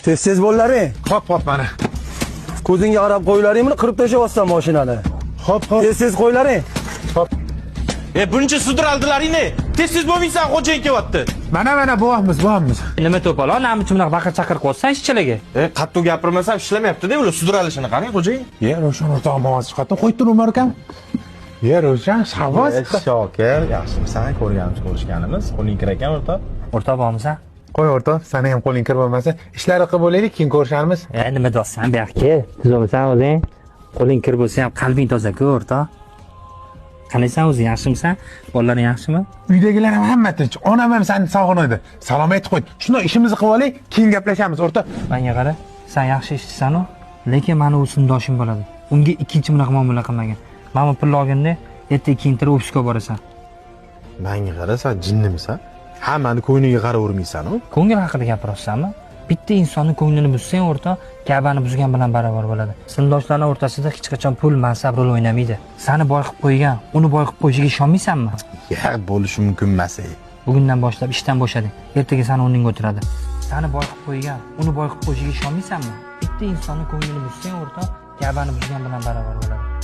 Tez tez bo'llaring. Hop, hop, mana. Ko'zingga qarab qo'ylaring, buni qirib tashlayapsan mashinani. Hop, hop. Tez tez qo'ylaring. E, buncha sudraldilaring ne? Tez tez bo'lmaysan, xo'jayin kelyapti. Mana, mana, bo'lyapmiz, bo'lyapmiz. Nima to'polon, nima uchun bunaqa baqir chaqir qilyapsan ishchilarga? E, qattiq gapirmasam ishlamayapti-da, ular sudralishini qarang, xo'jayin. Ye, Ravshan o'rtog'im ovoz chiqyapti. Qo'yib tur, Umar akam. Ye, Ravshan, savoz. Shokir, yaxshimisan? Ko'rganimiz, ko'rishganimiz. Qo'ling kir ekan, o'rtoq. O'rtoq bormisan? Qo'y o'rtoq, sani ham qo'ling kir bo'lmasa. Ishlari qilib bo'laylik, keyin ko'risharmiz. E, nima deyapsan bu yoqqa? Kel, tuzukmisan o'zing? Qo'ling kir bo'lsa ham qalbing toza-ku, o'rtoq. Qalaysan o'zing, yaxshimisan? Bolalaring yaxshimi? Uydagilar ham hamma tinch. Onam ham seni sog'inadi. Salom aytib qo'y. Shundoq ishimizni qilib olaylik, keyin gaplashamiz, o'rtoq. Menga qara, sen yaxshi ishchisan-u, lekin mani u sinfdoshim bo'ladi. Unga ikkinchi bunaqa muomala qilmagin. Mana bu pulni olganda ertaga kiyintirib ofisga borasan. Menga qara, sen jinnimisan? Hammani ko'ngliga qaravermaysan-u. Ko'ngil haqida gapiryapsanmi? Bitta insonni ko'nglini buzsang, o'rtoq, Ka'bani buzgan bilan barobar bo'ladi. Sinfdoshlarning o'rtasida hech qachon pul, mansab rol o'ynamaydi. Sani boy qilib qo'ygan, uni boy qilib qo'yishiga ishonmaysanmi? Ya, bo'lishi mumkin emas. Ey. Bugundan boshlab ishdan bo'shading. Ertaga sani o'rningga o'tiradi. Sani boy qilib qo'ygan, uni boy qilib qo'yishiga ishonmaysanmi? Bitta insonni ko'nglini buzsang, o'rtoq, Ka'bani buzgan bilan barobar bo'ladi.